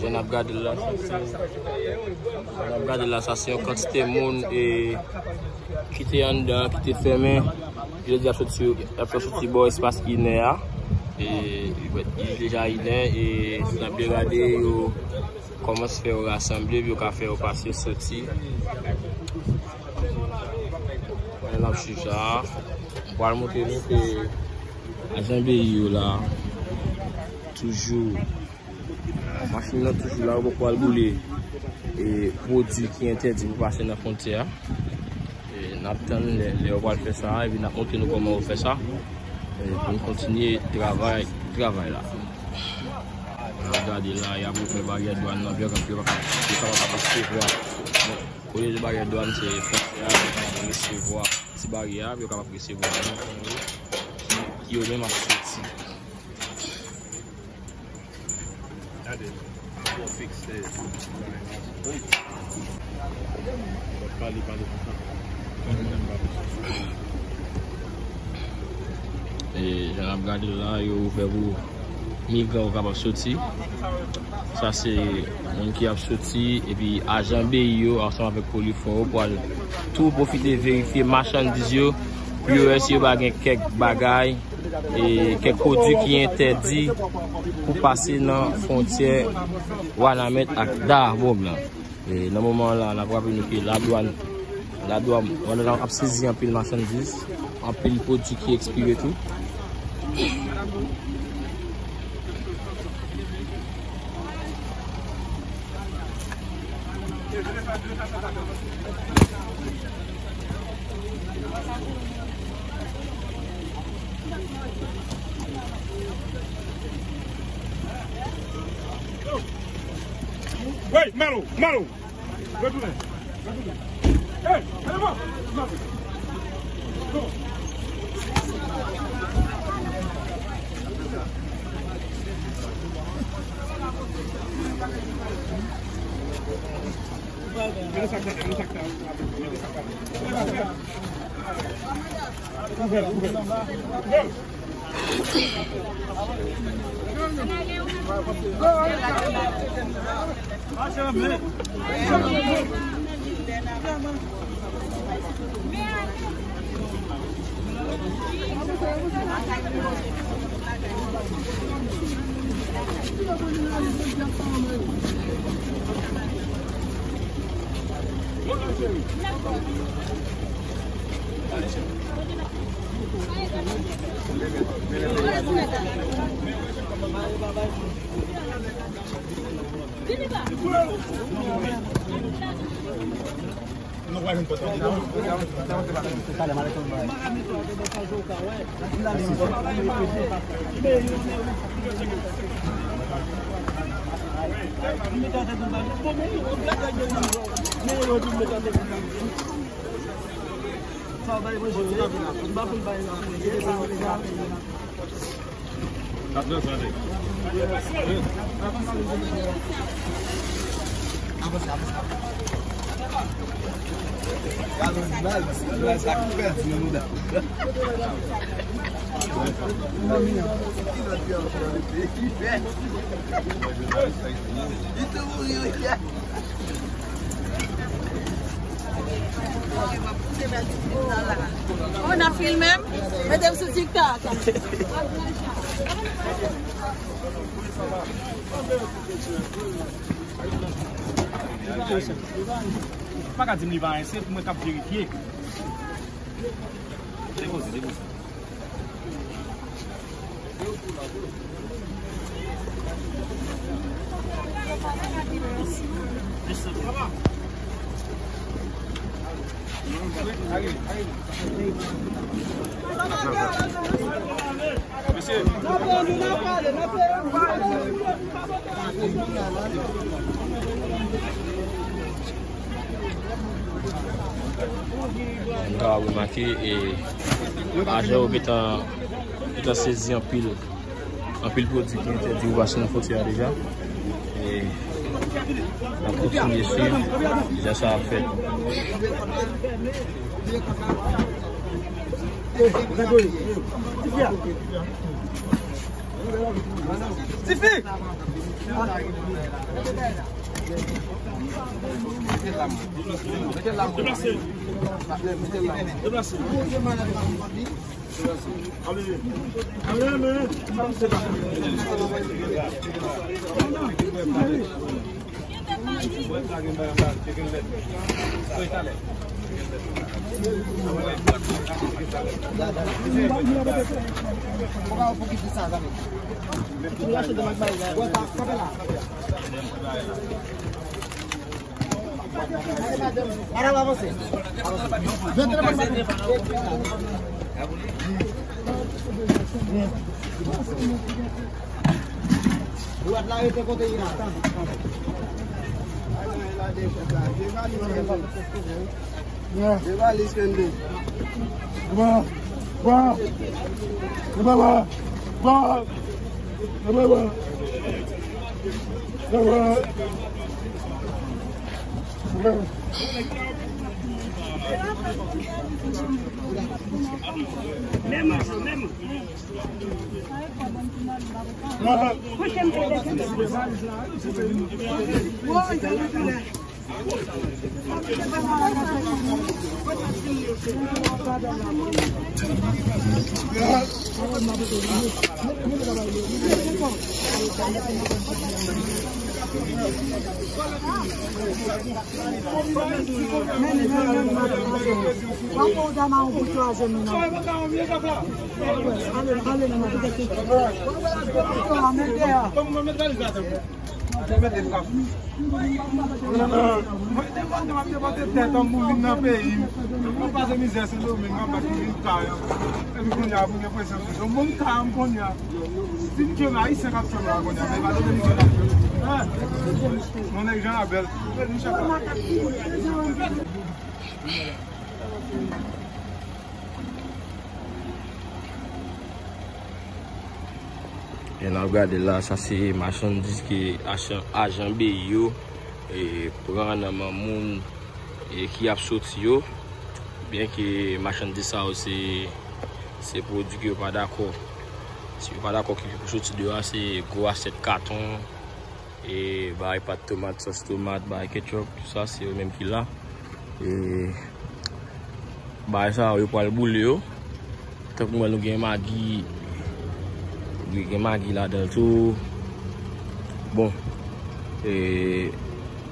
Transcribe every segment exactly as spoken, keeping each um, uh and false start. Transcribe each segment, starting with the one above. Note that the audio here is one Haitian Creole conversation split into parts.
Jan n ap gade l la, sa se, jan n ap gade l la, sa se yon kantite moun, e, ki te anndan, ki te fèmen. Jodi a soti, y ap fè soti bò espas inè a. E, li deja inè, e, si n ap byen gade, yo kòmanse fè yo rasanble, pou yo ka fè yo pase soti. Pandan n ap swiv sa, m pral montre nou ke ajan B I yo la, toujou, machin nan toujou la, yo poko al boule, e, pwodui ki entèdi pou pase nan fwontyè a. E, n ap tann lè, lè yo pral fè sa, epi n ap montre nou kòman yo fè sa, e, pou n kontinye travay, travay la. Gade la, y ap ouvè baryè dwàn nan, pou yo kapab, yo kapab resevwa. Olye de baryè dwàn, se fwontyè a, yo kapab resevwa ti baryè a, pou yo kapab resevwa moun ki, ki yo menm ap soti. Gade, yo fikse. Pale, pale konsa. E jan n ap gade la, yo ouvè pou migran yo kapab soti. Sa se moun ki ap soti, epi ajan B I yo ansanm avèk Polifront yo pral tou pwofite verifye machandiz yo pou yo wè si yo pa gen kèk bagay, e kèk pwodui ki entèdi pou pase nan fwontyè Wanament ak Dahab Mont Blanc. E nan moman an la, n ap raple nou ke ladwàn, ladwàn, ladwàn ap sezi anpil machandiz, anpil pwodui ki ekspire tou. Hey, Malo, Malo! Retounen, retounen. Hey, ale bon! Oh, n ap filme m? Mete m sou TikTok. Ou pa ka di m li pa anyen, se mwen k ap verifye. Depoze, depoze. Nou ka remake, e, ajan yo gentan, gentan sezi anpil, anpil pwodui ki entèdi pou pase nan fwontyè a deja. E n ap kontinye swiv jan sa ap fèt. Tifi! Deplase. Deplase. Madanm, avanse. Dwat la rete kote li la. Devalis kende. Bon, bon. Bon, bon. Bon. Bon, bon. Bon, bon. Mwen te kontan m ap depòte tèt an pou vin nan peyi m. Mwen pase mizè Sendomeng anba ki vin kay an. Epi kounye a pou gen presyon sou yo. Bon, m kay an kounye a. Si m jwenn Ayisyen k ap fè m la kounye a, men pa donnen misye la. Mwen nèg Jan Abèl. Mwen nèg Jan Abèl. E n ap gade la, sa se machandiz ke ajan, ajan B I yo e, pran nan men moun e, ki ap soti yo. Byenke machandiz sa yo se, se pwodui ke yo pa dakò. Si yo pa dakò ki pou soti deyò a, se gwo asyèt katon, e bagay pat tomat, sòs tomat, bagay ketchup, tout sa, se yo menm ki la. E bagay sa yo, yo pral boule yo. Tankou mwen, nou gen magi, wi, gen magi ladan l tou. Bon, e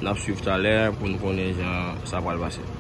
n ap swiv talè pou n konnen jan sa pral pase.